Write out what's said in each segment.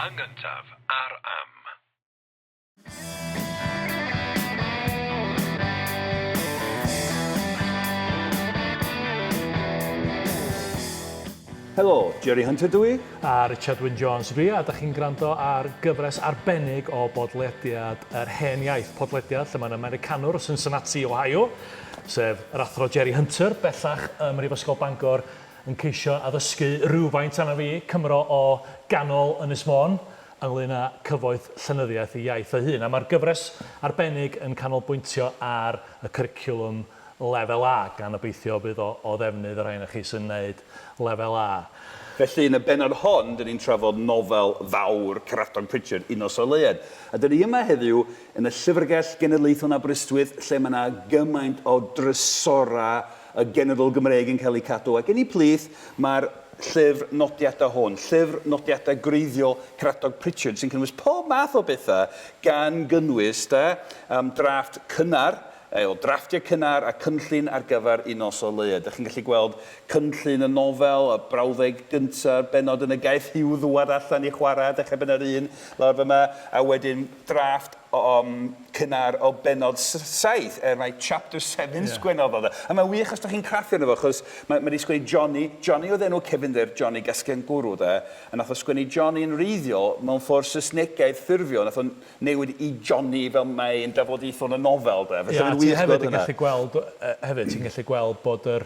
Yn gyntaf ar Am. Helo, Jerry Hunter dw i. A Richard Wyn Jones dw i, a dach chi'n gwrando ar gyfres arbennig o bodlediad Yr Hen Iaith, podlediad lle mae'n Americanwr o Cincinnati, Ohio, sef yr Athro Jerry Hunter, bellach ym Mhrifysgol Bangor, yn ceisio addysgu rywfaint arna fi, Cymro o ganol Ynys Môn, ynglŷn â cyfoeth llenyddiaeth ei iaith ei hun. A mae'r gyfres arbennig yn canolbwyntio ar y cwricwlwm Lefel A, gan obeithio bydd o o ddefnydd y rhai ohonoch chi sy'n wneud Lefel A. Felly, yn y bennod hon, dyn ni'n trafod nofel fawr Caradog Prichard, Un Nos Ola Leuad. A dyn ni yma heddiw yn y Llyfrgell Genedlaethol yn Aberystwyth, lle mae 'na gymaint o drysorau y genedl Gymreig yn cael eu cadw, ac yn eu plith mae'r llyfr nodiadau hwn, llyfr nodiadau gwreiddiol Caradog Prichard, sy'n cynnwys pob math o bethau, gan gynnwys, de, um, drafft cynnar, o drafftiau cynnar a cynllun ar gyfer Un Nos Ola Leuad. Dych chi'n gallu gweld cynllun y nofel, y brawddeg gyntaf, bennod yn y gaeth Huw ddŵad allan i chwarae, dechrau bennod un lawr fyma, a wedyn drafft um, cynnar o bennod 7, er mai chapter 7 yeah. sgwennodd o. A mae'n wych os da chi'n craffu arno fo, achos mae, mae wedi sgwennu Johnny, Johnny oedd enw cefndir Johnny Gasgen Gwrw, de, a nath o sgwennu Johnny yn wreiddiol mewn ffordd Saesnegaidd ffurfiol, nath o newid i Johnny fel mae yn dafodiaethol yn y nofel, de. Felly yeah, mae'n wych hefyd yn gallu gweld, hefyd, ti'n gallu gweld bod yr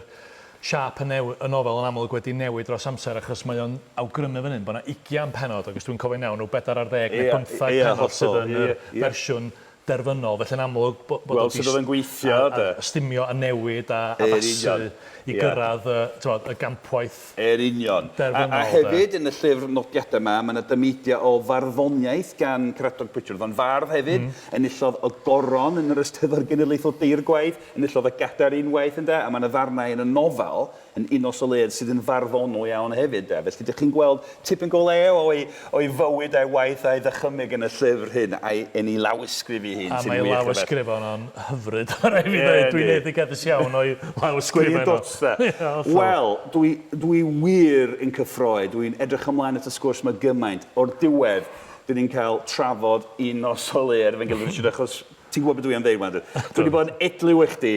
siâp y new- y nofel yn amlwg wedi newid dros amser achos mae o'n awgrymu fan hyn bod 'na ugian pennod ac os dwi'n cofio'n iawn rhyw bedair ar ddeg neu bymtheg pennod sydd yn yr fersiwn derfynol felly'n amlwg bo- bod o Gweld sut oedd o'n gweithio de. A ystumio a newid a addasu i gyrraedd y t'mod y gampwaith Yn union. derfynol de. A hefyd yn y llyfr nodiadau 'ma ma' 'na dameidiau o farddoniaeth gan Caradog Prichard oedd o'n fardd hefyd, enillodd y goron yn yr Eisteddfod Genedlaethol deirgwaith, Enillodd y gadair unwaith, ynde, a mae 'na ddarnau yn y nofel, yn Un Nos Ola Leuad, sydd yn farddonol iawn hefyd, de. Felly, dych chi'n gweld tipyn go lew o'i, o'i fywyd a'i waith a'i ddychymyg yn y llyfr hyn, a'i, yn ei lawysgrif ei hun, A sy'n mae ei wych o beth. lawysgrif o'n o'n hyfryd, ma' raid fi ddeud. Dwi'n eiddigeddus iawn o'i lawysgrifau Sgwennu nhw. dots, de. Ie, hollol. Wel, dwi, dwi wir yn cyffroi, dwi'n edrych ymlaen at y sgwrs 'ma gymaint. O'r diwedd, 'dyn ni'n cael trafod Un Nos Ola Leuad efo'n gilydd, Richard, achos Ti'n gwybod beth dwi am ddeud wan dwyt? Dwi wedi bod yn edliw i chdi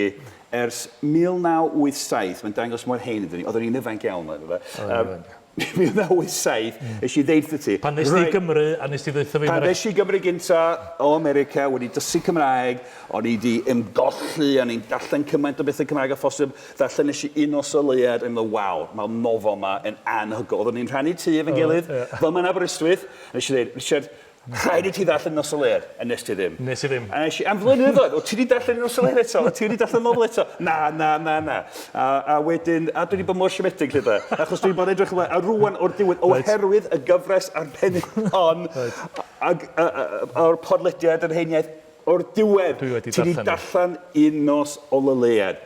ers 1987, mae'n dangos mor hen ydyn ni, oeddwn i'n ifanc iawn oedd fe. Oeddwn i'n ifanc. 1987, es i ddeud wrtho ti. Pan nes di Gymru a nes di ddeutha fi... Pan ddes i Gymru gynta o America, wedi dysgu Cymraeg, o'n i wedi ymgolli, o'n i'n darllen cymaint o bethau Cymraeg â phosib, ddarllen nes i Un Nos Ola Leuad, o'n i'n meddwl, waw, mae'r nofel 'ma yn anhygoel. Oeddwn ni'n rhannu tŷ efo'n gilydd, fel 'ma yn Aberystwyth, a nes i ddeud, Richard, Rhaid i ti ddarllen Nos Ola Leuad. A nes ti ddim. Nes i ddim. A nes i, am flynyddoedd, o ti 'di darllen Nos Ola Leuad eto? O ti wedi darllen nofel eto? Na, na, na, na. A, a wedyn, a dwi wedi bod mor siomedig 'lly de. Achos dwi wedi bod yn edrych ymlaen, a rŵan o'r diwedd, oherwydd y gyfres arbennig hon, reit. ag o'r podlediad yr hen iaith, o'r diwedd, Dwi wedi ti 'di darllen darllen Un Nos Ola Leuad.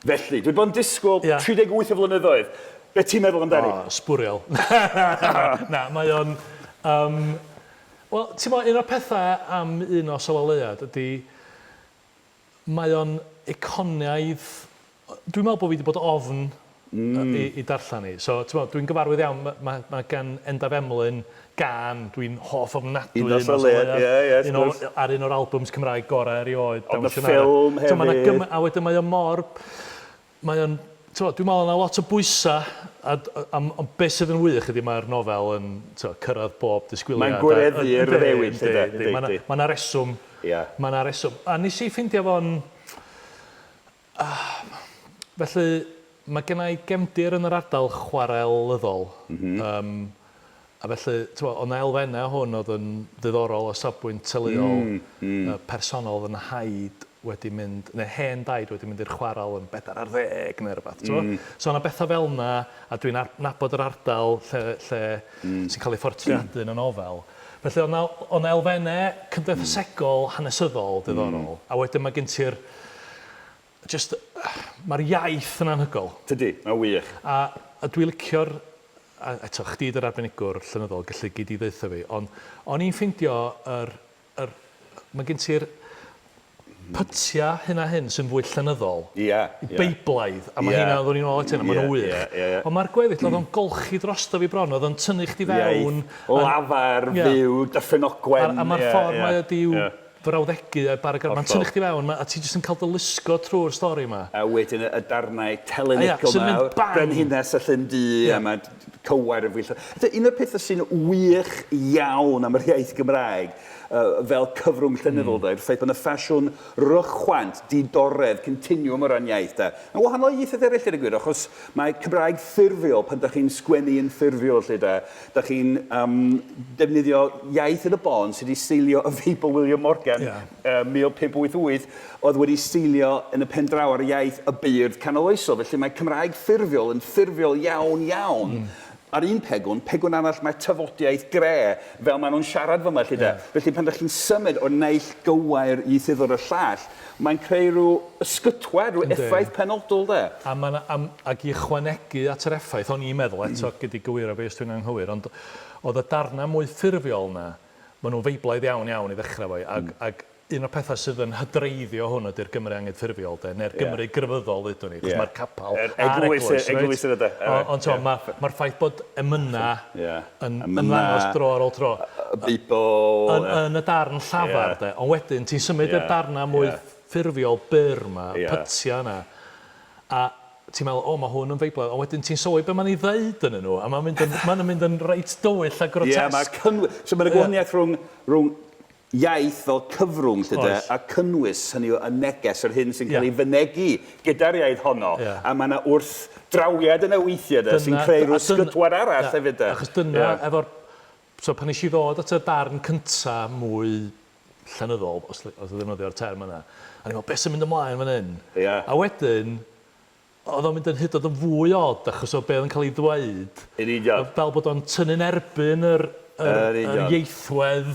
Felly, dwi wedi bod yn disgwyl Ia. 38 o flynyddoedd. Be ti'n meddwl amdani? O, sbwriel. Na, mae o'n... Um, Wel, ti'n mo, un o'r pethau am Un Nos Ola Leuad ydy, mae o'n eiconaidd... Dwi'n meddwl bod fi wedi bod ofn i, i darllen hi. So, ti'n mo, dwi'n gyfarwydd iawn, mae ma, ma gan Endaf Emlyn gân dwi'n hoff ofnadwy Un Nos Ola Leuad, ie, ie, wrth un o, gwrs. ar un o'r albwms Cymraeg gorau erioed, Ond y Dawnsio Nara. ffilm T'mo' ma' 'na hefyd. gyma- a wedyn mae o mor... Mae o'n... T'mo' dwi'n meddwl o' 'na lot o bwysa' a d- a am ond be' sydd yn wych ydi mae'r nofel yn t'mo' cyrraedd bob disgwyliad. Mae'n gwireddu'r addewid 'lly de, Yndi, yndi. Ma' 'na ma' 'na reswm. Ia. Ma' 'na reswm. A nes i ffeindio fo'n Felly, mae genna i gefndir yn yr ardal chwarelyddol. Yym, a felly, tibod, oedd 'na elfennau o hwn oedd yn ddiddorol o safbwynt teuluol, personol. Fy nhaid wedi mynd, neu hen daid wedi mynd i'r chwarel yn bedair ar ddeg neu rywbeth, tibod? So oedd 'na bethau fel 'na, a dwi'n nabod yr ardal lle lle sy'n cael ei phortreadu yn y nofel. Felly oedd 'na oedd 'na elfennau cymdeithasegol hanesyddol diddorol, a wedyn mae gen ti'r jyst, mae'r iaith yn anhygoel. Tydi, mae'n wych. A a dwi licio'r, a eto, chdi 'di'r arbenigwr llenyddol, gelli gei di ddeutha fi, ond o'n i'n ffeindio yr, yr, mae gen ti'r pytia hyn a hyn sy'n fwy llenyddol. Ia, ia. Beiblaidd, a mae heina, oedden ni'n ôl at hynna, maen nhw'n wych. Ond mae'r gweddill, oedd o'n golchi drosto fi bron, oedd o'n tynnu chdi fewn. Iaith lafar, fyw, Dyffryn Ogwen. A mae'r ffordd mae o 'di i'w frawddegu a'i baragraff, mae'n tynnu chdi fewn, a ti jyst yn cael dy lusgo trwy'r stori 'ma. A wedyn y darnau telenegol 'ma, Brenhines y Llyn Du, a mae cywair yn fwy... Un o'r pethau sy'n wych iawn am yr iaith Gymraeg, fel cyfrwng llenyddol de, yw'r ffaith bod 'na ffasiwn rychwant, di-doredd, continwwm o ran iaith de. Yn wahanol i ieithoedd eraill deud y gwir, achos mae Cymraeg ffurfiol, pan dach chi'n sgwennu yn ffurfiol 'lly de, dach chi'n yym defnyddio iaith yn y bôn sydd wedi seilio y Feibl William Morgan 1588, oedd wedi seilio yn y pen draw ar iaith y beirdd canoloesol. Felly mae Cymraeg ffurfiol yn ffurfiol iawn iawn. Ar un pegwn, pegwn arall mae tafodiaith gre, fel maen nhw'n siarad fama 'lly de. Felly pan dach chi'n symud o'r naill gywair ieithyddol i'r llall, mae'n creu rhyw ysgytwad, rhyw effaith penodol de. A ma' 'na, am, ac i ychwanegu at yr effaith, o'n i'n meddwl, eto, gei di gywiro fi os dwi'n anghywir, ond oedd y darnau mwy ffurfiol 'na, maen nhw'n Feiblaidd iawn iawn i ddechrau efo hi, ag, ag un o'r pethau sydd yn hydreiddio hwn ydy'r Gymru Anghydffurfiol de, neu'r Gymru grefyddol ddeudwn ni, achos mae'r capel a'r eglwys, reit? Eglwys yn y de. Ond t'mo', ma' ma'r ffaith bod emynau yn ymddangos dro ar ôl tro. Y Beibl. Yn yn y darn llafar de, ond wedyn ti'n symud i'r darnau mwy ffurfiol byr 'ma, y pytiau yna, a ti'n meddwl, o, mae hwn yn Feiblaidd, ond wedyn ti'n sylwi be mae'n ei ddeud ynddyn nhw, a mae'n mynd yn, mae'n mynd yn reit dywyll a grotesque. Ie, mae'r cynnwys, so mae'n gwahaniaeth rhwng, rhwng iaith fel cyfrwng, 'lly de, a cynnwys, hynny yw, y neges, yr hyn sy'n cael ei fynegi gyda'r iaith honno, a mae yna wrthdrawiad yna weithiau, de, sy'n creu rhyw ysgytwad arall hefyd, de. Achos dyna, efo'r... So pan nes i ddod at y darn cynta mwy llenyddol, os os ddefnyddio'r term yna, a o'n i'n meddwl, be sy'n mynd ymlaen fan hyn? A wedyn, oedd o'n mynd yn hyd yn oed yn fwy od achos o be oedd yn cael ei ddweud. Yn union. Fel bod o'n tynnu'n erbyn yr, yr, yr ieithwedd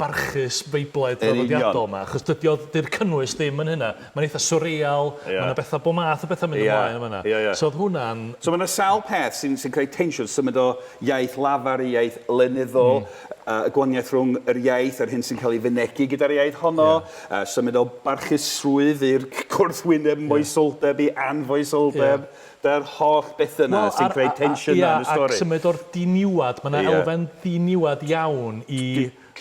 barchus Feiblaidd draddodiadol 'ma, achos dydy o, dydy'r cynnwys ddim yn hynna. Mae'n eitha swreal, mae 'na bethau, bob math o bethau'n mynd ymlaen yn fan'na. So oedd hwnna'n... So mae 'na sawl peth sy'n sy'n creu tensiwn, symud o iaith lafar i iaith lenyddol, y gwahaniaeth rhwng yr iaith a'r hyn sy'n cael ei fynegi gyda'r iaith honno, symud o barchusrwydd i'r gwrthwyneb moesoldeb i anfoesoldeb, dy'r holl bethau yna sy'n creu tensiwn yna yn y stori. Ac symud o'r diniwad, mae yna elfen ddiniwad iawn i...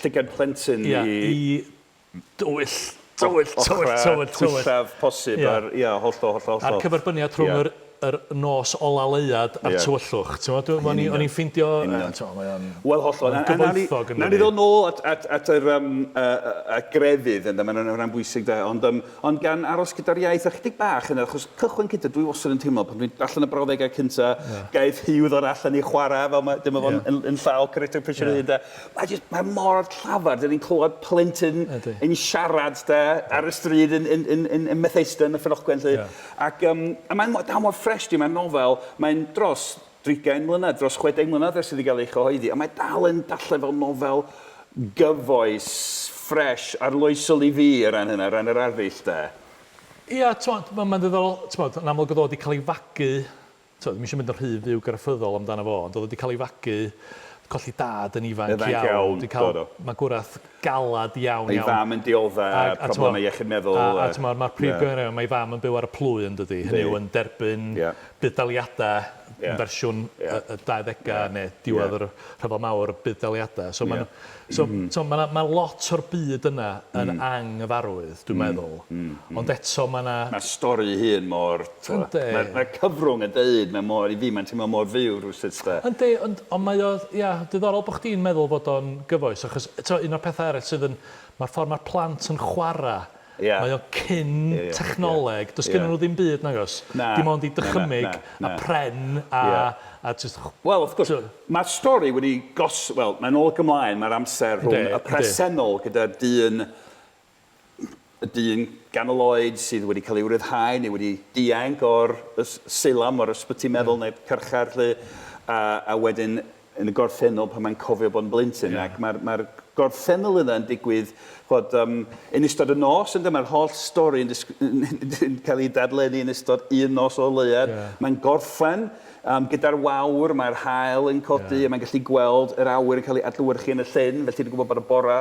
Llygad plentyn i... I dywyll, tywyll, tywyll, tywyll, tywyll. Tywyllaf posib ar, ia, hollol, hollol, hollol. A'r cyferbyniad rhwng yr yr nos ola leuad a'r tywyllwch, ti'n gwybod? O'n i, o'n i'n ffeindio... Yn mae o'n... Wel, hollol. Mae'n gyfoethog yn dydi? Nawn ni ddod nôl at, at, at yr, um, at grefydd, ynde, mae'n rhan bwysig de, ond, um, ond gan aros gyda'r iaith ychydig bach yna, achos cychwyn cynta, dwi wastad yn teimlo, pan dwi'n darllen y brawddegau cynta, yeah. gaeth Huw ddod allan i chwarae, fel mae, dim fo'n yeah. yn, yn llaw Caretog Pritchard yeah. de. Mae jyst, mae mor llafar, dyn ni'n clywed plentyn yn siarad de, ar y stryd yn, yn, yn, yn, yn Methesda, yn y Ffynogwen, lle. Yeah. Ac um, a mae'n dal mor ffres di, mae'n nofel, mae'n dros drigain mlynedd, dros 60 mlynedd ers iddi gael ei chyhoeddi, a mae dal yn darllen fel nofel gyfoes, ffres, arloesol i fi o ran hynna, o ran yr arddull de. Ia, t'mod, mae'n ddiddorol, t'mod, yn amlwg oedd o wedi cael ei fagu Tibod, ddim eisiau mynd yn rhy fywgraffyddol amdano fo, ond oedd o 'di cael ei fagu, colli dad yn ifanc iawn. Ifanc iawn, 'di cael do, do. Magwraeth galad iawn, iawn. Ei fam yn diodda' problemau iechyd meddwl. A tibod, mae'r prif gymeriad, mae ei fam yn byw ar y plwy yn dydi, hynny yw yn derbyn budd-daliadau yn fersiwn y dauddegau neu diwedd yr Rhyfel Mawr, budd-daliadau. So maen nhw, So, t'mo', ma' 'na ma' lot o'r byd yna yn anghyfarwydd, dwi'n meddwl. Ond eto ma' 'na... Mae'r stori ei hun mor, t'mo'... Yndi. Mae'r mae'r cyfrwng yn deud, mae mor, i fi, mae'n teimlo mor fyw rywsut 'de. Yndi, ond ond mae o, ia, diddorol bo' chdi'n meddwl fod o'n gyfoes, achos eto un o'r pethau eraill sydd yn, mae'r ffordd mae'r plant yn chwarae Ia. Mae o cyn technoleg, does gennyn nhw ddim byd nagos? Na. Dim ond eu dychymyg a pren a a jyst... Wel, wrth gwrs, mae'r stori wedi gos... Wel, mae'n ôl ac ymlaen, mae'r amser rhwng y presennol gyda'r dyn, y dyn ganol oed sydd wedi cael ei ryddhau neu wedi dianc o'r seilam, o'r ysbyty meddwl neu'r carchar 'lly, a wedyn yn y gorffennol pan mae'n cofio bod yn blentyn ac mae'r... gorffennol yna yn digwydd, ch'mod, yym, yn ystod y nos, ynde, mae'r holl stori yn yn cael ei dadlennu yn ystod un nos o leuad. Yeah. Mae'n gorffen gyda'r wawr, mae'r haul yn codi, yeah. a mae'n gallu gweld yr awyr yn cael ei adlewyrchu yn y llyn, felly dwi'n gwybod bod y bora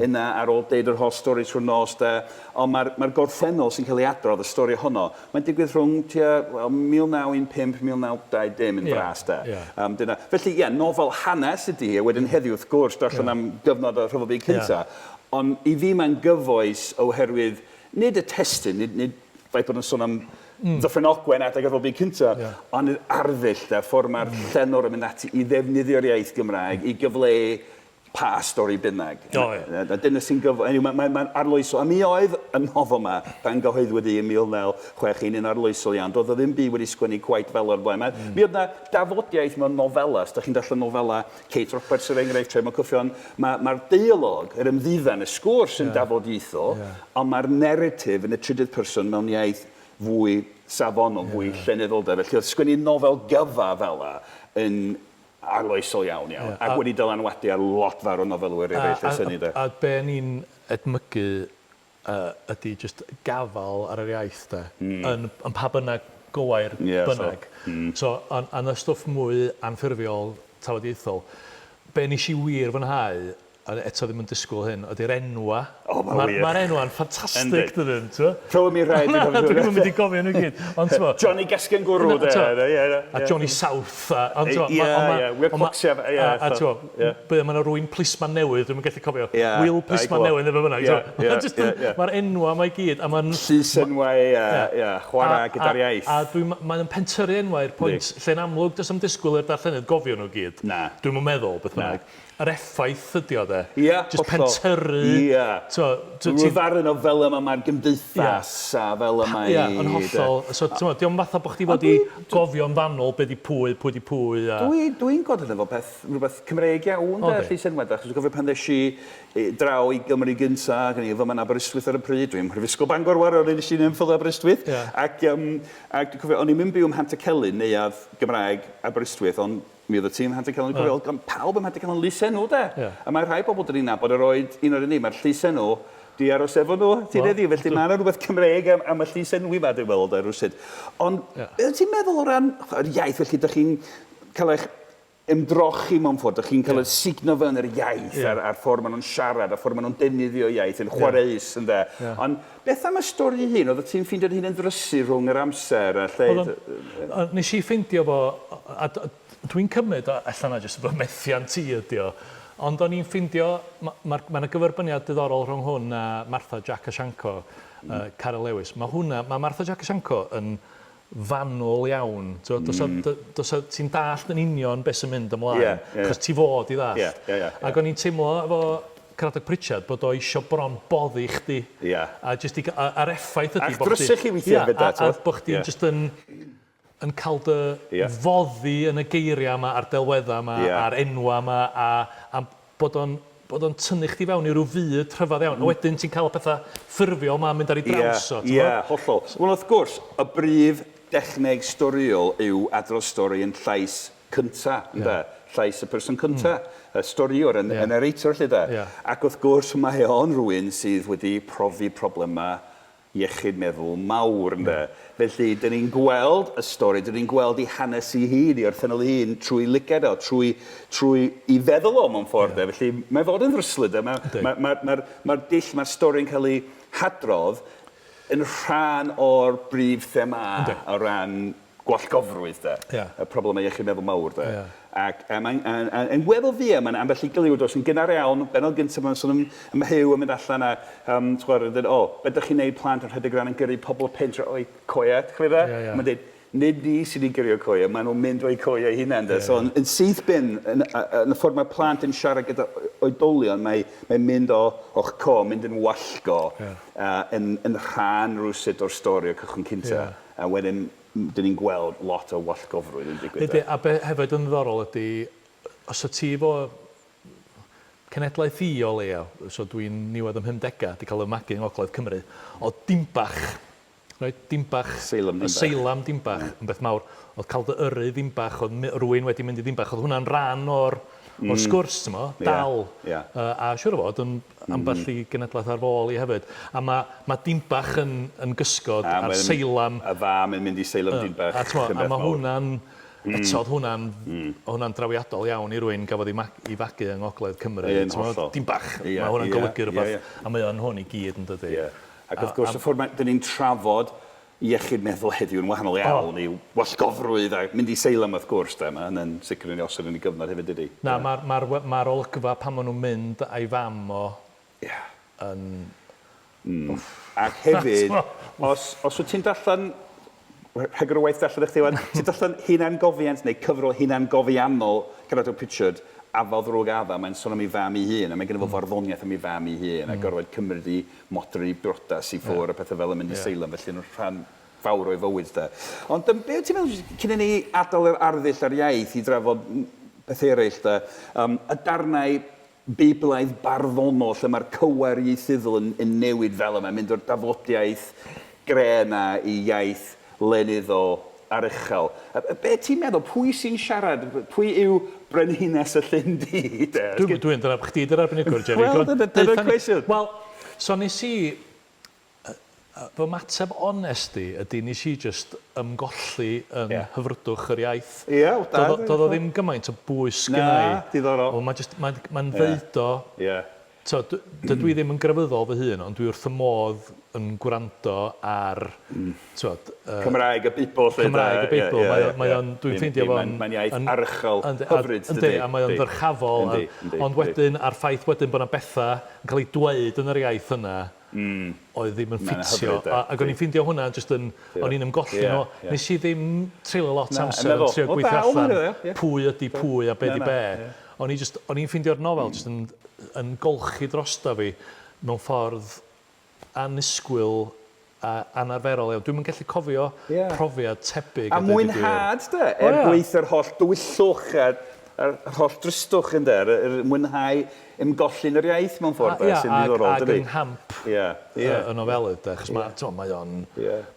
yna ar ôl deud yr holl stori trwy'r nos, de. Ond mae'r mae gorffennol sy'n cael ei adrodd, y stori honno, mae'n digwydd rhwng tua, wel, 1915, 1920 yn fras, de. Yeah. Dyna. Felly, ie, yeah, nofel hanes ydy hi, a wedyn heddiw, wrth gwrs, darllen yeah. am gyfnod y Rhyfel Byd Cyntaf. Yeah. Ond i fi mae'n gyfoes oherwydd nid y testun, nid, nid ffaith bod yn sôn am Dyffryn Ogwen adeg y Rhyfel Byd Cyntaf, yeah. ond yr arddull, de, ffordd mae'r llenor yn mynd ati i ddefnyddio'r iaith Gymraeg, i gyfleu pa stori bynnag. O, ie. A dyna sy'n gyf... Anyway, mae'n mae, mae arloesol. A mi oedd y nofel yma, pan gyhoeddwyd hi yn 1961, yn arloesol iawn. Doedd o ddim byd wedi sgwennu cweit fel o'r blaen. Mm. Mi oedd na dafodiaeth mewn nofela. Os da chi'n darllen nofela Kate Roberts, er enghraifft, Tref Cwffion, mae'r ma deialog, yr ymddiddan, y sgwrs yn yeah. dafodiaethol, yeah. ond mae'r narratif yn y trydydd person mewn iaith fwy safonol, fwy yeah. llenyddol. Felly oedd sgwennu nofel gyfa fel la yn arloesol iawn, iawn. Ac wedi dylanwadu ar lot fawr o nofelwyr eraill ers hynny, de. A be ni'n edmygu ydy jyst gafael ar yr iaith, de. Yn yn pa bynnag gywair bynnag. So, yn y stwff mwy anffurfiol, tafodieithol, be nes i wir fwynhau a eto ddim yn disgwyl hyn, ydy'r enwa. O, mae'n wych. Mae'r enwa'n ffantastig, dydyn, ti'n Rho mi rhai. Na, dwi'n ddim yn mynd i gofio nhw gyd. Ond ti'n Johnny Gasgen Gwrw, de. A Johnny South. A, ond ti'n Ie, ie, Will Coxia. A ti'n be, mae yna rwy'n plisman newydd, dwi'n gallu cofio. Will plisman newydd, neu be bynnag. Mae'r enwa mae gyd, a mae'n... Llysenwau, ie, chwarae gyda'r iaith. A dwi'n... Mae'n pentyrru enwau i'r pwynt lle'n amlwg, does 'am disgwyl i'r darllenydd gofio nhw gyd. Na. Dwi'm yn meddwl, beth bynnag. Yr effaith ydi o de. Ia, Jyst pentyrru. Ia. T'mo', t- ti... Rhyw ddarn o fel yma mae'r gymdeithas a fel y mae... Ia, yn hollol. So t'mo', 'di o'm fatha bo' chdi fod i gofio'n fanwl be' 'di pwy, pwy 'di pwy a... Dwi, dwi'n gweld hynny fel peth, rhywbeth Cymreig iawn de, llysenwau achos dwi'n cofio pan ddes i draw i Gymru gynta, ac o'n i yma yn Aberystwyth ar y pryd, dwi'n Mhrifysgol Bangor war, o'n i nes i'n ymffil Aberystwyth, ac, um, ac dwi'n cofio, o'n i'n mynd byw ym Mhantycelyn, neuadd Gymraeg Aberystwyth, ond Mi oedd y tîm Mhantycelyn yn cofio, oedd pawb ym Mhantycelyn lysenw de. Yeah. A mae rhai bobl dyn ni'n nabod erioed, un o'r unig, mae'r llysenw di aros efo nhw hyd heddiw, felly mae yna rhywbeth Cymreig am, am y llysenw yma, dwi'n meddwl, de, rhywsut. Ond yeah. beth ti'n meddwl o ran yr iaith, felly dych chi'n cael eich ymdrochi mewn ffordd, dych chi'n cael yeah. sugno fewn yr iaith yeah. a'r, a'r ffordd maen nhw'n siarad, a'r ffordd maen nhw'n defnyddio iaith yn chwareus, yeah. ynde. Yeah. Ond beth am y stori ei hun? Oeddet ti'n ffeindio'n hun yn drysu rhwng yr amser a lle... Oedd o'n... Nes i ffeindio fo, a dwi'n cymryd, ella na jyst fy methiant i ydi o, ond o'n i'n ffeindio, mae ma 'na gyferbyniad diddorol rhwng hwn a Martha, Jac a Sianco, Caryl Lewis. Mae hwnna, mae Martha, Jac a Sianco yn fanwl iawn. T'mo' do's 'a do's 'a ti'n dallt yn union be' sy'n mynd ymlaen. Ie ie. Achos ti fod i ddallt. Ie ie ie. Ac o'n i'n teimlo efo Caradog Pritchard bod o isio bron boddi chdi. Ie. A jyst i ga- a- a'r effaith ydi A'ch bo' chdi... drysu chi weithie hefyd de t'mo'? Ie a bo' chdi'n jyst yn yn cael dy... Ie. ...foddi yn y geiria' 'ma a'r delwedda' 'ma... Ie. ...a'r enwa' 'ma a a bod o'n bod o'n tynnu chdi fewn i ryw fyd rhyfedd iawn. A wedyn ti'n cael y pethau ffurfiol 'ma yn mynd ar ei draws o, Ie, ie, hollol. Wel, wrth gwrs, y brif dechneg storïol yw adrodd stori yn llais cynta, ynde? Llais y person cynta, y storïwr, y y narrator 'lly de. Ac wrth gwrs, mae o'n rhywun sydd wedi profi problemau iechyd meddwl mawr, ynde? Felly, dyn ni'n gweld y stori, dyn ni'n gweld ei hanes ei hun, ei orffennol ei hun, trwy lygad o, trwy, trwy ei feddwl o mewn ffordd, de. Felly, mae fod yn ddryslyd, de. Mae'r ma, ma, ma, ma dull, mae'r stori'n cael ei hadrodd yn rhan o'r brif thema o ran gwallgofrwydd, de. Ia. Y problemau iechyd meddwl mawr, de. Ia. Ac yy mae'n yn yn yn weddol fuan, mae'n ambell i gliw dos yn gynnar iawn, bennod gyntaf mae'n sôn am am Huw yn mynd allan a yym t'gwod yn dweud, o, be dych chi'n neud plant yn rhedeg ran yn gyrru pobl y pentre o'u coeau, ti'n cofio fe? Ia, ia. Mae'n deud, nid ni sydd wedi gyrru o'u coeau, maen nhw'n mynd o'u coeau eu hunain, de. Ia, So yn yn syth bin, yn yn y ffordd mae plant yn siarad gyda oedolion, mae mae'n mynd o o'ch co, mynd yn wallgo, Ia. yn yn rhan rywsut o'r stori o'r cychwyn cynta. Ia. A wedyn, dyn ni'n gweld lot o wallgofrwydd yn digwydd. Ydy, a be hefyd yn ddiddorol ydy, os wyt ti efo cenedlaeth i o leia, so dwi'n niwedd ym mhumdegau, 'di cael 'y magu yng Ngogledd Cymru, oedd Dinbach, reit, Dinbach, Salem Dinbach. Y Salem Dinbach yn beth mawr. Oedd cael dy yrru i Ddinbach, oedd rywun wedi mynd i Ddinbach, oedd hwnna'n rhan o'r... o'r sgwrs, t'mo', dal. A siŵr o fod yn ambell i genedlaeth ar fy ôl i hefyd. A ma' ma' Dinbach yn yn gysgod a'r seilam. Y fam yn mynd i seilam Dinbach. A t'mo', a ma' hwnna'n, eto, o'dd hwnna'n, o'dd hwnna'n drawiadol iawn i rywun gafodd 'i mag- 'i fagu yng ngogledd Cymru. Yn hollol. Dinbach, ma' hwnna'n golygu rwbath, a mae o yn hwn i gyd yn dydi? Ie. Ac wrth gwrs, y ffordd mae, 'dyn ni'n trafod iechyd meddwl heddiw yn wahanol iawn i wallgofrwydd a mynd i seilam wrth gwrs de, mae hynny'n sicr yn ei osod yn ei gyfnod hefyd dydi? Na, mae'r mae'r mae'r olygfa pan maen nhw'n mynd a'i fam o yn... Wff. Ac hefyd, os os wyt ti'n darllen, rhagor o waith darllen i chdi wan, ti'n darllen hunangofiant neu cyfrol hunangofiannol Caradog Pritchard, Afal Ddrwg Adda, mae'n sôn am ei fam ei hun, a mae gynno fo farddoniaeth am ei fam ei hun, a gorfod cymryd ei modrwy briodas i ffwr a pethau fel yn mynd i Salem, felly yn rhan fawr o'i fywyd de. Ond um, be wyt ti'n meddwl, cyn i ni adael yr arddull a'r iaith i drafod pethau eraill de, um, y darnau Beiblaidd barddonol lle mae'r cywair ieithyddol yn, yn newid fel yma, mynd o'r dafodiaith gre yna i iaith lenyddol aruchel. Be ti'n meddwl, pwy sy'n siarad, pwy yw brenhines y Llyn Du, de? Dwi'n, dwi'n, dyna, chdi dy'r arbenigwr, Jerry. Wel, dyna, dyna'r cwestiwn. Wel, so nes i, fy ymateb onest i ydy nes i jyst ymgolli yn hyfrydwch yr iaith. Ie, wel da. Doedd o ddim gymaint o bwys gynna i. Na, diddorol. Wel, mae jyst, mae'n, mae'n ddeud o... Ie. Tibod, dydw i ddim yn grefyddol fy hun, ond dwi wrth fy modd yn gwrando ar, tibod... Cymraeg y Beibl 'lly de. Cymraeg y Beibl. Mae o, mae o'n, dwi'n ffeindio fo'n... Mae'n iaith archel, hyfryd, dydi? Yndi, a mae o'n ddyrchafol. Yndi, yndi. Ond wedyn, a'r ffaith wedyn bod 'na bethau yn cael eu dweud yn yr iaith yna oedd ddim yn ffitio. Ac o'n i'n ffeindio hwnna jyst yn... o'n i'n ymgolli yno. Nes i ddim treulio lot o amser yn trio gweithio allan pwy ydi pwy a be di be. O'n i jyst, o'n i'n ffeindio'r nofel jyst yn yn golchi drosta fi mewn ffordd annisgwyl a anarferol iawn. Dwi'm yn gallu cofio profiad tebyg a deud y gwir. A mwynhad de, er gwaetha'r holl dywyllwch a'r holl dristwch ynde, yr mwynhau ymgolli yn yr iaith mewn ffordd de, sy'n ddiddorol dydi? Ac yng nghamp y nofelydd de, achos mae, t'mo', mae o'n,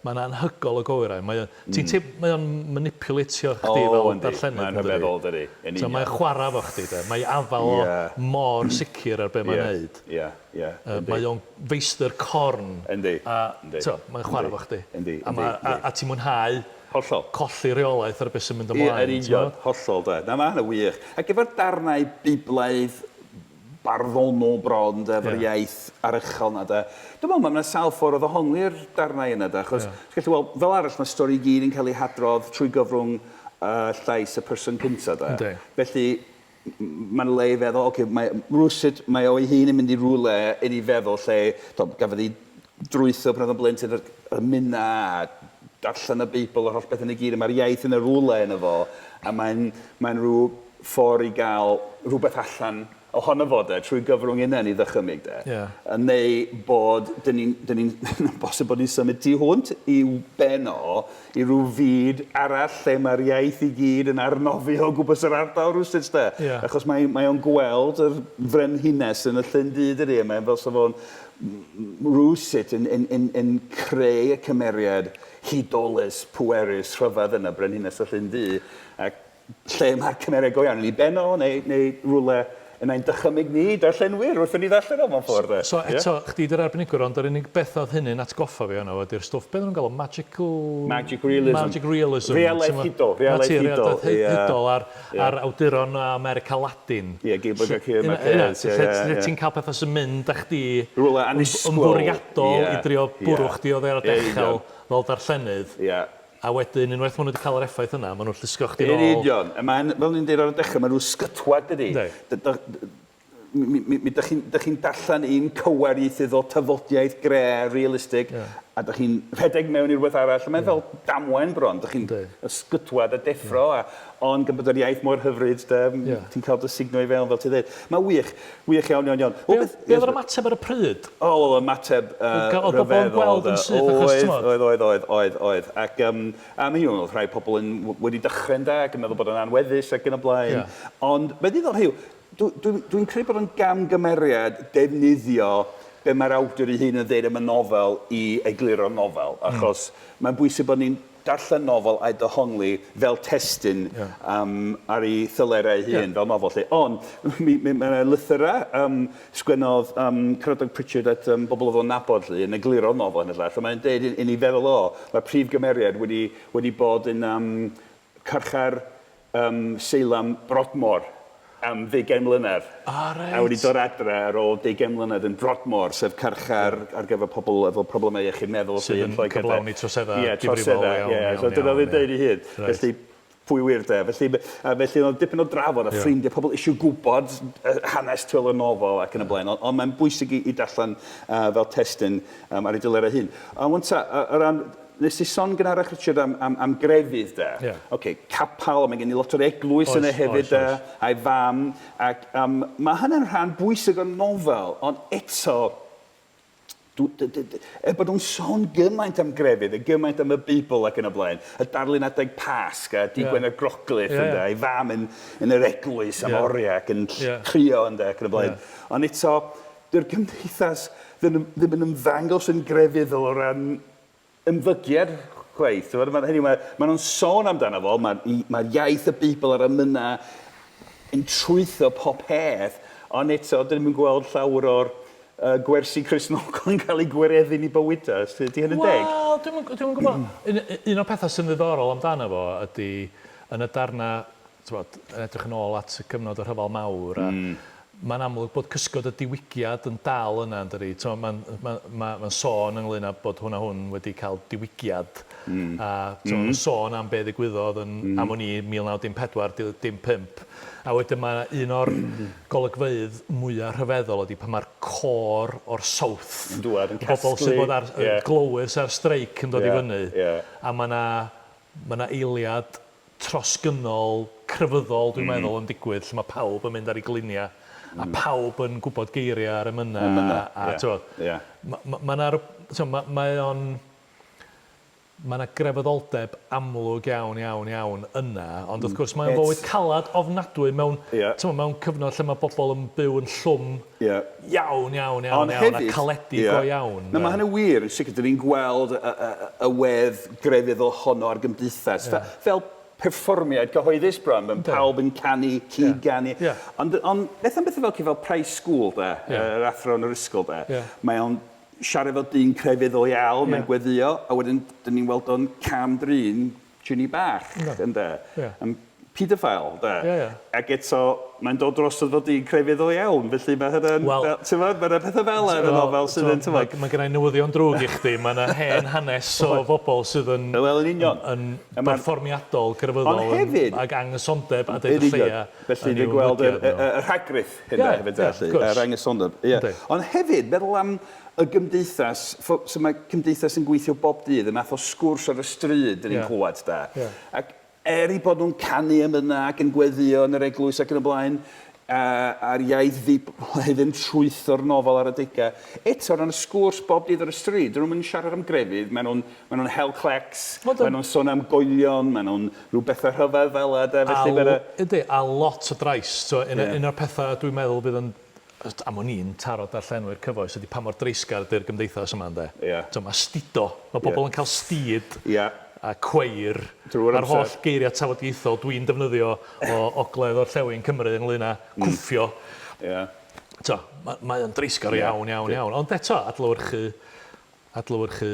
mae'n anhygoel o gywir, mae o'n, ti'n teim-, mae o'n manipulatio chdi fel darllenydd. Mae'n rhyfeddol dydi, yn union. Mae'n chwarae efo chdi de, mae afael o mor sicr ar be mae'n neud. Ie, ie. Mae o'n feistr corn. Yndi. A t'mo', mae'n chwarae efo chdi. Yndi, yndi. A ti'n mwynhau Hollol. Colli rheolaeth ar beth sy'n mynd ymlaen. Ie, yn union, hollol de. Na, mae hynny'n wych. Ac efo'r darnau Beiblaidd barddonol bron de, efo'r iaith aruchel 'na de. Dwi'n meddwl mae yna sawl ffordd o ddehongli'r darnau yna de, achos ti'n gallu weld, fel arall mae stori i gyd yn cael ei hadrodd trwy gyfrwng llais y person cynta de. Yndi. Felly, mae'n le i feddwl, oce, mae, rywsut mae o'i hun yn mynd i rywle yn ei feddwl lle, do, gafodd ei drwytho pan oedd o'n blentyn, yr emynau a darllen y Beibl a'r holl beth yn ei gyd, a mae'r iaith yn y rywle yno fo, a mae'n mae'n rhyw ffordd i gael rhywbeth allan ohono fo de, trwy gyfrwng yna yn ei ddychymyg de. Ie. Neu bod, dyn ni'n, dyn ni'n, bosib bod ni'n symud tu hwnt i'w ben o, i ryw fyd arall lle mae'r iaith i gyd yn arnofio o gwmpas yr ardal rywsut de. Ie. Achos mae, mae o'n gweld yr frenhines yn y Llyn Du dydi, a mae'n fel sa fo'n rywsut yn, yn, yn, yn creu y cymeriad hudolus, pwerus, rhyfedd yna, brenhines y Llyn Du, ac lle mae'r cymeriad go iawn, yn ei ben o neu, neu rywle yn ein dychymyg ni, darllenwyr, wrth i ni ddarllen o mewn ffordd. De. So eto, chdi 'di'r arbenigwr, ond yr unig beth oedd hynny'n atgoffa fi ohono fo ydi'r stwff, be oedden nhw'n galw, magical... Magic realism. Magic realism. Realaeth hudol, realaeth hudol. 'Na ti, realaeth hudol ar, ar awduron o America Ladin. Ie, Gabriel Garcia Marquez. Ie, lle, lle ti'n cael pethau sy'n mynd â chdi... Rhywle annisgwyl. Yn fwriadol i drio bwrw chdi oddi ar y dechel fel darllenydd. Ie. A wedyn, unwaith maen nhw wedi cael yr effaith yna, maen nhw'n llusgo chdi nôl. Yn union. A mae'n, fel ni'n dweud ar y dechrau, mae'n rhyw sgytwad, dydy? Yndi. Mi, mi, mi dych chi'n chi darllen un cywer ieithyddol, tafodiaeth gre, realistig, yeah. a dych chi'n rhedeg mewn i rhywbeth arall. Mae'n fel damwain bron, dych chi'n ysgytwad a deffro, a, ond gan bod yr iaith mor hyfryd, de, yeah. ti'n cael dy sugno i fewn, fel ti'n dweud. Mae'n wych, wych iawn, iawn, iawn. Be be oedd yr ymateb ar y pryd? O, wel, ymateb Oedd pobl yn gweld yn syth achos, timod? Oedd, oedd, oedd, oedd, oedd. Ac um, a mi oedd rhai pobl yn wedi dychryn da ac yn meddwl bod o'n anweddus ac yn y blaen. Yeah. Ond, mae'n ddiddorol, Huw, dwi'n dwi, dwi credu bod o'n gamgymeriad defnyddio be mae'r awdur ei hun yn dweud am y nofel i egluro'r nofel, achos mm. mae'n bwysig bod ni'n darllen nofel a'i dehongli fel testun yeah. um, ar ei thylerau ei hun yeah. fel nofel. Lle. Ond mi, mi, mae yna lythyrau um, sgwennodd um, Caradog Pritchard at um, bobl oedd o'n nabod lle, yn egluro'r nofel yn y llall. Mae'n deud i, i ni feddwl o, mae'r prif gymeriad wedi, wedi bod yn um, carchar um, Seilam Broadmoor am ddeugain mlynedd. Ah, reit. A wedi dod adre ar ôl deugain mlynedd yn Broadmoor, sef carchar yeah. ar gyfer pobl efo problemau iechyd meddwl. Sydd yn cyflawni troseddau yeah, difrifol iawn. Ie, so dyna oedd hi'n deud i hyd. Right. Felly, pwy wir de. Felly, a felly oedd dipyn o drafod a yeah. ffrindiau, pobl eisiau gwybod hanes tu ôl y nofel ac yn y blaen. Ond on mae'n bwysig i, i darllen uh, fel testun um, ar ei dylerau hun. Ond ta, o ran Nes ti son gynharach Richard am, am, am grefydd de. Yeah. Oce, capel, mae gen i lot o'r eglwys yna hefyd de, oes. a'i fam, ac um, mae hynny'n rhan bwysig o'r nofel, ond eto, dw, d, d, d, er bod nhw'n sôn gymaint am grefydd, a gymaint am y Beibl ac yn y blaen, y darlun adeg Pasg a di yeah. Gwener Groglith, yeah, ynde, a'i fam yn, yn yr eglwys am yeah. oriau ac yn yeah. crio ynde, ac yn y blaen. Yeah. Ond eto, dyw'r gymdeithas ddim, ddim yn ymddangos yn grefyddol o ran ymddygiad chwaith. T'mod, ma' hynny yw, ma' ma' nhw'n sôn amdano fo, mae'r ma iaith y Beibl a'r emynau yn trwytho pob peth, ond eto, dyn ni'm yn gweld llawer o'r uh, gwersi Cristnogol yn cael eu gwireddu yn eu bywydau. Ydy hyn yn deg? Wel, dwi'm yn, dwi'm yn gwybod. Un, un o'r pethau sy'n ddiddorol amdano fo ydy, yn y darnau t'mod, yn edrych yn ôl at y cyfnod y Rhyfel Mawr a mae'n amlwg bod cysgod y diwygiad yn dal yna yndydi? T'mo' mae'n ma' ma' ma'n sôn ynglŷn â bod hwn a hwn wedi cael diwygiad a t'mo' ma'n sôn am be' ddigwyddodd yn am wn i 1914 dim 5 a wedyn ma' un o'r golygfeydd mwya rhyfeddol ydi pan ma'r côr o'r South yn dŵad yn casglu bobol sydd bod ar glowyr sy ar streic yn dod i fyny a ma' 'na ma' 'na eiliad trosgynnol, crefyddol dwi'n meddwl yn digwydd lle mae pawb yn mynd ar eu gliniau a pawb yn gwybod geiriau ar emynau a, a t'mod, ma' ma' ma' 'na rw- t'mo' ma' mae o'n ma' 'na grefyddoldeb amlwg iawn iawn iawn yna ond wrth gwrs mae o'n fywyd calad ofnadwy mewn t'mo' mewn cyfnod lle mae bobl yn byw yn llwm iawn, iawn, iawn, iawn, a caledi go iawn. Na, mae hynny'n wir, yn sicr, dyn ni'n gweld y, y, y wedd grefyddol honno ar gymdeithas, yeah. fel, fel perfformiad cyhoeddus bron, mae pawb yn canu, cyd-ganu. Yeah. Ond, ond beth am bethau fel, fel Price School, de, yeah. yr athro yn yr ysgol, de, yeah. mae o'n siarad fel dyn crefyddol iawn, yeah. mae'n gweddio, a wedyn dyn ni'n weld o'n cam drin Ginny bach, ynde? Ie. Yn paedophile, de? Ie, ie. Ac eto, mae'n dod drosodd fel dyn crefyddol iawn, felly mae hynna'n... Wel... Ti'n gwbod, mae 'na pethau fel 'na yn y nofel sydd yn, t'mod... Mae gen i newyddion drwg i chdi, mae 'na hen hanes o bobl sydd yn... Wel, yn union. ...yn berfformiadol, crefyddol... Ond hefyd... ...ag anghysondeb a deud y lleia... Felly, dwi'n gweld y rhagrith hynna hefyd, felly, yr anghysondeb, ie. Ond hefyd, meddwl am y gymdeithas, sut mae cymdeithas yn gweithio bob dydd, y math o sgwrs ar y stryd dyn ni'n clywed de. Ac er eu bod nhw'n canu emynau ac yn gweddïo yn yr eglwys ac yn y blaen, a'r iaith Feiblaidd yn trwytho'r nofel ar adegau, eto o ran y sgwrs bob dydd ar y stryd, dyn nhw'm yn siarad am grefydd, maen nhw'n maen nhw'n hel clecs, maen nhw'n sôn am goelion, maen nhw'n rhyw bethau rhyfedd fel 'na de, felly ma' 'na... Yndi, a lot o drais, tibod, un o'r pethau dwi'n meddwl fydd yn am wn i'n taro darllenwyr cyfoes ydy pa mor dreisgar ydy'r gymdeithas yma ynde. Ia. T'mo' ma' stido, ma' pobl yn cael stid Ia. a cweir Drwy'r a'r holl amser. geiriau tafodieithol dwi'n defnyddio o ogledd orllewin Cymru ynglyn â cwffio. Ia. T'o' ma' mae o'n dreisgar iawn iawn iawn ond eto adlewyrchu adlewyrchu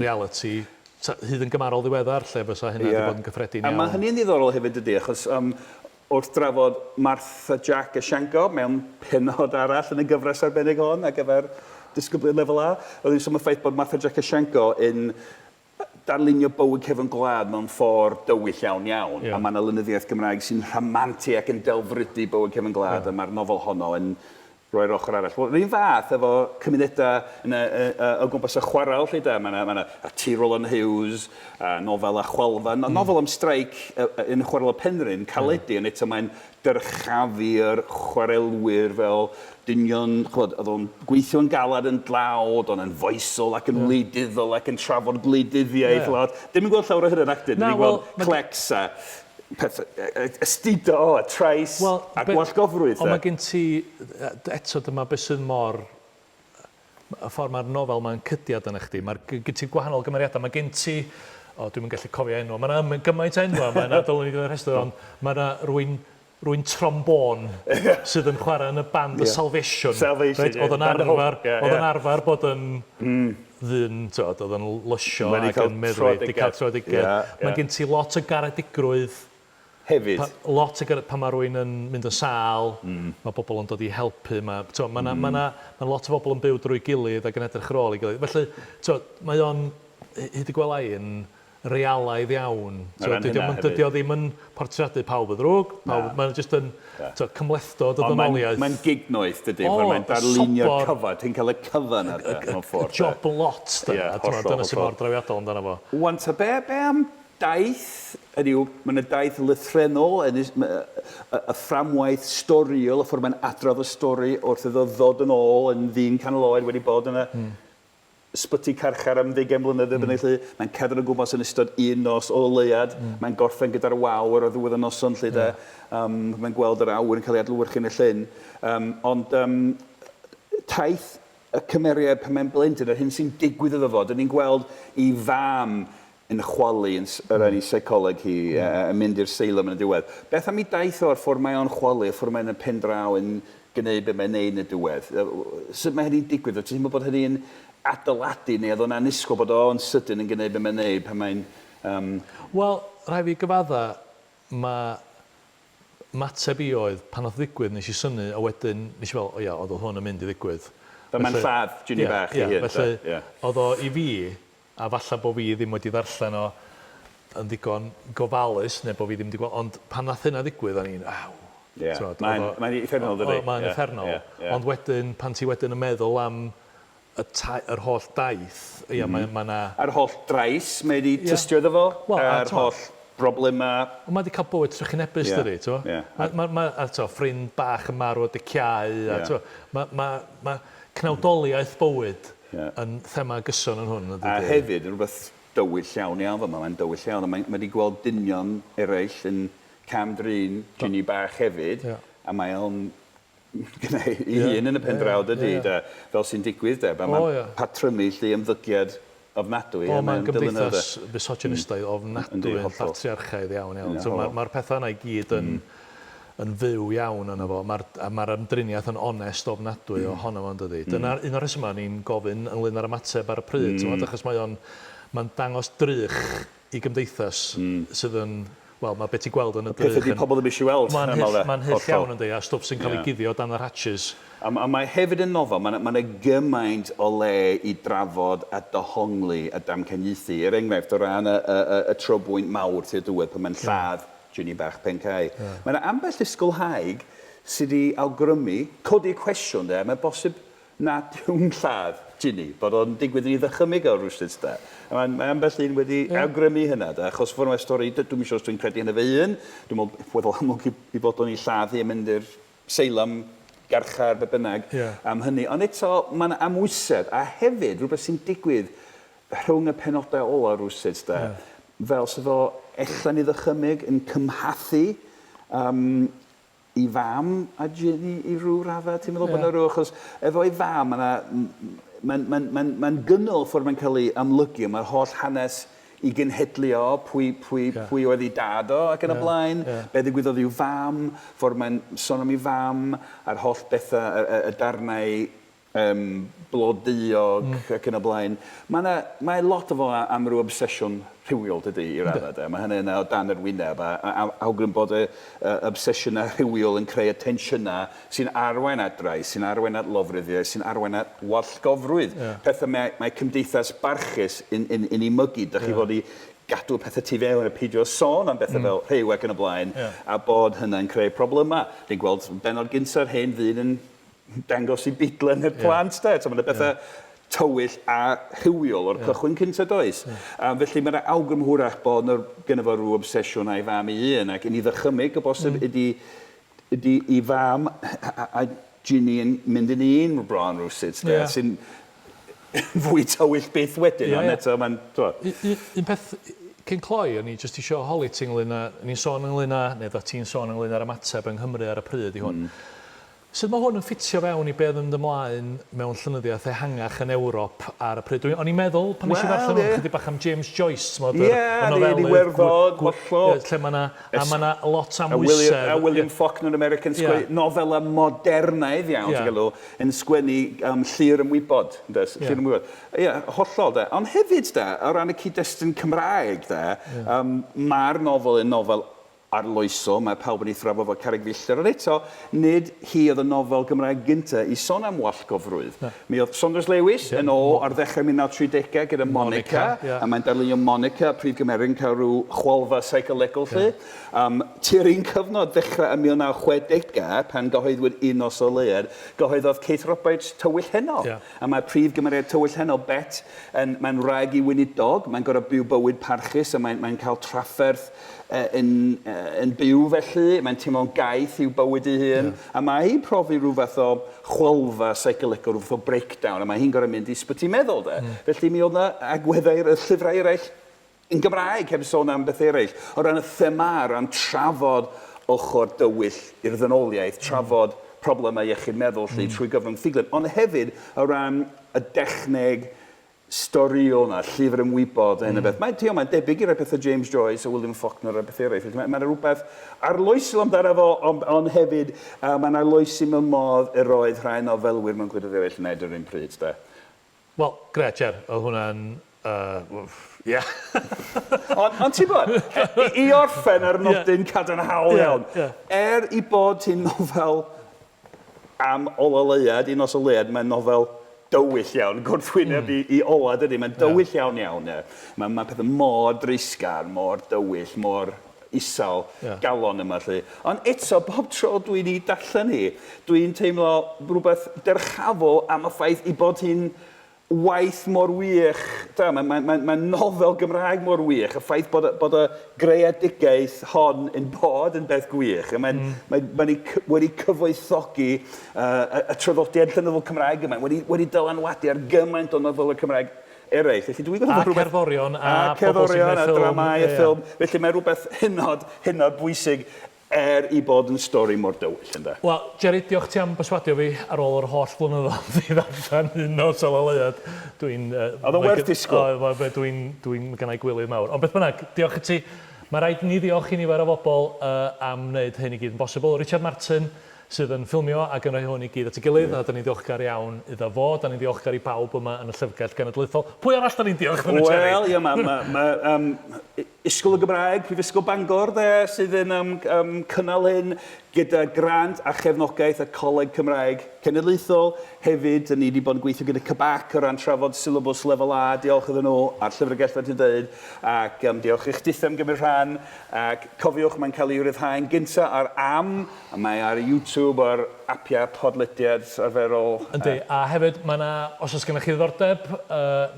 realiti hyd yn gymharol ddiweddar lle fysa hynna 'di bod yn gyffredin iawn. A mae hynny'n ddiddorol hefyd dydy, achos um, wrth drafod Martha Jack a Sianco mewn pennod arall yn y gyfres arbennig hon ar gyfer disgyblion lefel A, oedd hi'n sôn am y ffaith bod Martha Jack a Sianco yn darlunio bywyd cefn gwlad mewn ffordd dywyll iawn iawn, yeah. a mae yna lenyddiaeth Gymraeg sy'n rhamantu ac yn delfrydu bywyd cefn gwlad, yeah. a mae'r nofel honno yn roi'r ochr arall. Wel, yr un fath efo cymunedau yn y, y, y, o gwmpas y chwarel, lle da. Mae yna, ma a T. Roland Hughes, a nofel a chwalfa, mm. nofel am streic yn y chwarel o Penrhyn, Caledi, mm. ond eto mae'n dyrchafu'r chwarelwyr fel dynion, ch'mod, oedd o'n gweithio'n galad yn dlawd, ond yn foesol ac yn wleidyddol ac yn trafod gwleidyddiaeth yeah. lot. Dim yn gweld llawer o hynny'n actyn, ni'n gweld clecs a peth, astudo a trais well, a gwallgofrwydd. Ond mae gen ti, eto dyma beth sydd mor, y ffordd mae'r nofel mae'n cydiad yna chdi, mae gen ti gwahanol gymeriadau, mae gen ti O, dwi'm yn gallu cofio enw. Mae 'na gymaint o enwau yma na dylwn i 'di rhoi rhestr, ond mae 'na rywun rywun trombôn sydd yn chwarae yn y band The Salvation. Salvation, reit, oedd yn arfer, oedd yn arfer bod yn ddyn, tibod, oedd yn lysio ac yn meddwi, wedi cael tröedigaeth. Mae gen ti lot o garedigrwydd Hefyd. Pa, lot o gar- pan mae rhywun yn mynd yn sâl, mae pobl yn dod i helpu, mae, tibod, mae 'na, mae 'na, mae 'na lot o bobl yn byw drwy'i gilydd ac yn edrych ar ôl ei gilydd. Felly, tibod, mae o'n, hyd y gwela i, yn realaidd iawn. O ran Tibod, dydi hynna o'm yn, hefyd. dydi o ddim yn portreadu pawb yn ddrwg, pawb, Na. mae'n jyst yn, tibod, cymhlethdod y Ond mae'n ddynoliaeth. mae'n gignoeth, dydi? O, Mae'n darlunio'r sobor. cyfan, ti'n cael y cyfan ar de, mewn ffordd. Y job lot, de. Ie, A tibod, hollol, dyna sy'n hollol. mor drawiadol amdano fo. Wan ta, be, be am Daith, hynny yw, mae yna daith lythrennol, y, y, y fframwaith storïol, y ffordd mae'n adrodd y stori wrth iddo ddod yn ôl yn ddyn canol oed wedi bod yn y mm. ysbyty carchar am ddeugain mlynedd mm. felly. Mae'n cerdded o gwmpas yn ystod un nos o leuad, mm. mae'n gorffen gyda'r wawr o ddiwedd y noson lle de. Mm. Mae'n gweld yr awyr yn cael ei adlewyrchu yn y llyn. Um, ond um, taith y cymeriad pan mae'n blentyn, yr hyn sy'n digwydd iddo fo, dyn ni'n gweld i fam yn chwalu yn o ran ei seicoleg hi, yn mynd i'r seilum yn y diwedd. Beth am ei daith o a'r ffordd mae o'n chwalu, y ffordd mae'n y pen draw yn gwneud be mae'n neud yn y diwedd? Sut mae hynny'n digwydd? Wyt ti'n teimlo bod hynny'n adeiladu neu oedd o'n annisgwyl bod o'n sydyn yn gwneud be mae'n neud pan mae'n... Um... Wel, rhaid fi gyfadda, mae ymateb i oedd, pan nath o ddigwydd nes i synnu a wedyn nes i feddwl, o ia, oedd hwn yn mynd i ddigwydd. Fel mae'n lladd Ginny bach ei hun. Ie, felly oedd o i fi, a falla bo fi ddim wedi ddarllen o yn ddigon gofalus neu bo fi ddim wedi gweld, ond pan nath hynna ddigwydd o'n i'n, aw. Ie, mae'n mae'n uffernol dydi? Mae'n uffernol. Ond wedyn, pan ti wedyn yn meddwl am y ta- yr holl daith, ia, mae mae 'na... A'r holl drais mae 'di tystio iddo fo, a'r holl broblemau. Ond mae 'di cael bywyd trychinebus, dydi, t'mo'? Ie. Ma' ma' ma' a t'o' ffrind bach yn marw o diciâu a t'mo' ma' ma' ma' cnawdoliaeth bywyd yn thema gyson yn hwn, yn dydi? A hefyd, rhywbeth dywyll iawn iawn fama, mae'n dywyll iawn, a mae mae 'di gweld dynion eraill yn cam-drin Ginny bach hefyd, a mae o'n gwneud ei hun yn y pen draw, dydy, de, fel sy'n digwydd, de, mae'n patrymu 'lly ymddygiad ofnadwy. O, mae'n gymdeithas fisogynistaidd ofnadwy, yn batriarchaidd iawn, iawn. So mae'r ma pethau yna i gyd yn, yn fyw iawn yno fo, mae'r, a mae'r ymdriniaeth yn onest ofnadwy mm. ohono fo, yn dydy. Dyna un o'r rhesymau ni'n gofyn ynglyn â'r ymateb ar y pryd, mm. achos mae o'n, mae'n dangos drych i gymdeithas mm. sydd yn, wel, mae beth ti'n gweld yn y drych... Pethau di pobl ddim eisiau weld. Mae'n hyll, mae'n hyll iawn yndi, a stwff sy'n cael ei guddio dan yr hatches. A, a mae hefyd yn nofel, mae yna gymaint o le i drafod a dohongli a damcaniaethu. Er enghraifft, o ran y, y, y, y trobwynt mawr tu'r diwedd pan mae'n lladd Ginny bach Pencae. Yeah. Mae yna ambell ysgolhaig sydd wedi awgrymu, codi cwestiwn de, mae'n bosib nad yw'n lladd Ginny, bod o'n digwydd i ni ddychymyg o rywsut de. A mae, mae ambell un wedi yeah. awgrymu hynna de, achos ffordd mae'r stori, dwi'm yn siŵr os dwi'n credu hynna fy hun, dwi'n meddwl weddol amlwg i, i fod o'n ei lladd hi a mynd i'r seilam garchar, be bynnag, yeah. am hynny. Ond eto, mae'n amwysedd, a hefyd rhywbeth sy'n digwydd rhwng y penodau ola rywsut de, yeah. fel sydd o allan i ddychymyg yn cymhathu um, 'i fam a Ginny i ryw raddau, ti'n meddwl bod 'na ryw, achos efo'i fam, ma' 'na, mae'n mae'n mae'n mae'n gynnil y ffordd mae'n cael ei amlygu, mae'r holl hanes i genhedlu o, pwy, pwy, yeah. pwy oedd ei dad o, ac yn y blaen, yeah. be ddigwyddodd i'w fam, ffordd mae'n sôn am ei fam, a'r holl bethau, y, y, y darnau yym blodeuog mm. ac yn y blaen. Mae 'na, mae lot o fo am ryw obsesiwn rhywiol dydy i raddau de. Mae hynny yna o dan yr wyneb a, a, a awgrym bod y, y obsesiynau rhywiol yn creu y tensiynau sy'n arwain at drais, sy'n arwain at lofruddiaeth, sy'n arwain at wallgofrwydd. Yeah. Pethau mae, mae cymdeithas barchus yn, yn, yn ei mygu. Dych chi yeah. fod i gadw pethau tu fewn a peidio sôn am bethau mm. fel rhyw ac yn y blaen, yeah. a bod hynny'n creu problemau. Ni'n gweld benod gynta'r hen ddyn yn dangos i bidlen i'r plant de. So, mae'n bethau yeah. tywyll a rhywiol o'r yeah. cychwyn cyntaf does. Yeah. Um, felly mae'n awgrym hwrach bod yna gynno fo rhyw obsesiwn a'i fam ei hun ac yn ei ddychymyg o bosib mm. ydy, ydy i fam a, a, a Ginny yn mynd yn un bron rhywsut, de, yeah. sy'n fwy tywyll byth wedyn, yeah, ond eto mae'n... Un peth cyn cloi, o'n i jyst eisiau holi ti ynglyn â, ni'n sôn ynglyn â, neu dda ti'n sôn ynglyn â'r ymateb yng Nghymru ar y pryd i hwn. Mm. Sut mae hwn yn ffitio fewn i be oedd yn mynd ymlaen mewn llenyddiaeth ehangach yn Ewrop ar y pryd? Dwi'n, o'n i'n meddwl pan nes i ddarllen hwn chydig bach am James Joyce, t'mod, yr y nofelydd... Ie, Iwerddon, hollol. Lle mae 'na, a mae 'na lot am wysedd. A William Faulkner American sgwennu nofela modernaidd iawn, ti'n galw, yn sgwennu am Llŷr Ymwybod, ynde, Llŷr Ymwybod. Ie, hollol de. Ond hefyd de, o ran y cyd-destun Cymraeg de, mae'r nofel yn nofel arloesol, mae pawb yn ei thrafod fel carreg filltir, ond eto, nid hi oedd y nofel Gymraeg gynta i sôn am wallgofrwydd. Na. Mi oedd Saunders Lewis yeah. yn ôl ar ddechrau 1930au gyda Monica, Monica yeah. a mae'n darlunio Monica, prif gymeriad, yn cael rhyw chwalfa seicolegol lle. Yeah. Tua'r un cyfnod, ddechrau ym 1960au, pan gyhoeddwyd Un Nos o Leuad, gyhoeddodd Kate Roberts Tywyll Heno. Yeah. A mae prif gymeriad Tywyll Heno, Bet, yn, mae'n wraig i weinidog, mae'n gorfod byw bywyd parchus a mae'n, mae'n cael trafferth yn, yn byw felly, mae'n teimlo'n gaeth i'w bywyd ei hun, yeah. a mae hi'n profi rhyw fath o chwalfa seicolegol, rhyw fath o breakdown, a mae hi'n gorfod mynd i ysbyty meddwl, de. Felly mi oedd 'na agweddau i'r llyfrau eraill yn Gymraeg, heb sôn am bethau eraill. O ran y thema, o ran trafod ochr dywyll i'r ddynoliaeth, trafod problemau iechyd meddwl 'lly, trwy gyfrwng ffuglen, ond hefyd o ran y dechneg storïol 'na, llyfr ymwybod a hyn o beth. Mae'n, ti'n mae'n debyg i rai pethau James Joyce a William Faulkner a bethau eraill. Felly mae, mae 'na rhywbeth arloesol amdano fo, ond, ond hefyd uh, mae'n arloesi mewn modd yr oedd rhai nofelwyr mewn gwledydd eraill yn wneud yr un pryd, de. Wel, grêt, Jer. Oedd hwnna'n... Uh, ie. Ond, ond ti'n bod, i, i orffen ar nodyn yeah. cadarnhaol iawn, yeah, yeah. er i bod hi'n nofel am Ola Leuad, Un Nos o Leuad, mae'n nofel dywyll iawn, gwrthwyneb mm. i, i Ola, dydy? Mae'n dywyll yeah. iawn iawn. Yeah. Mae, mae pethau mor dreisgar, mor dywyll, mor isel yeah. galon yma. Lly. Ond eto, bob tro dwi'n ei darllen hi, dwi'n teimlo rhywbeth dyrchafol am y ffaith i bod hi'n waith mor wych, da, mae'n mae, mae, mae nofel Gymraeg mor wych, y ffaith bod, bod y greadigaeth hon yn bod yn beth gwych, a mae'n mm. mae, mae wedi cyfoethogi uh, y, y traddodiad llenyddol Cymraeg yma, wedi, wedi dylanwadu ar gymaint o nofelau Cymraeg eraill. Felly dwi'n gwybod rhywbeth... Cerddorion a, a cerddorion a dramâu a ffilm. Felly mae rhywbeth hynod, hynod bwysig Er ei bod yn stori mor dywyll, ynde? Wel, Jerry, diolch ti am berswadio fi ar ôl yr holl flynyddoedd i ddarllen Un Nos Ola Leuad. Dwi'n... Oedd o'n werth disgwyl. Oedd, dwi'n, dwi'n, mae gynna i gwilydd mawr. Ond beth bynnag, diolch i ti. Mae rhaid i ni ddiolch i nifer o bobl am wneud hyn i gyd yn bosibl. Richard Martin, sydd yn ffilmio ac yn rhoi hwn i gyd at ei gilydd, a 'dan ni'n ddiolchgar iawn iddo fo. 'Dan ni'n ddiolchgar i bawb yma yn y Llyfrgell Genedlaethol. Pwy arall 'dan ni'n diolch iddyn nhw, Jerry? Wel, ie, mae, mae, mae, um, Ysgol y Gymraeg, Prifysgol Bangor, de, sydd yn um, um, cynnal hyn gyda grant a chefnogaeth y Coleg Cymraeg Cenedlaethol. Hefyd, ni wedi bod yn gweithio gyda CBAC o ran trafod syllabws lefel A, diolch iddyn nhw, a'r Llyfrgell fel ti'n dweud, ac um, diolch i chditha am gymryd rhan, ac cofiwch, mae'n cael ei ryddhau'n gyntaf ar AM, a mae ar YouTube a'r apiau podlediad arferol. Yndi, a hefyd mae 'na, os oes gennych chi ddiddordeb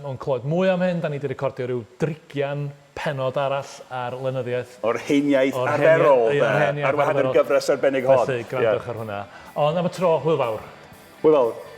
mewn clywed mwy am hyn, da ni 'di recordio ryw drigian pennod arall ar lenyddiaeth. O'r hen iaith arferol, de, ar wahân i'r gyfres arbennig hon. Felly, gwrandwch ar hwnna. Ond am y tro, hwyl fawr. Hwyl fawr.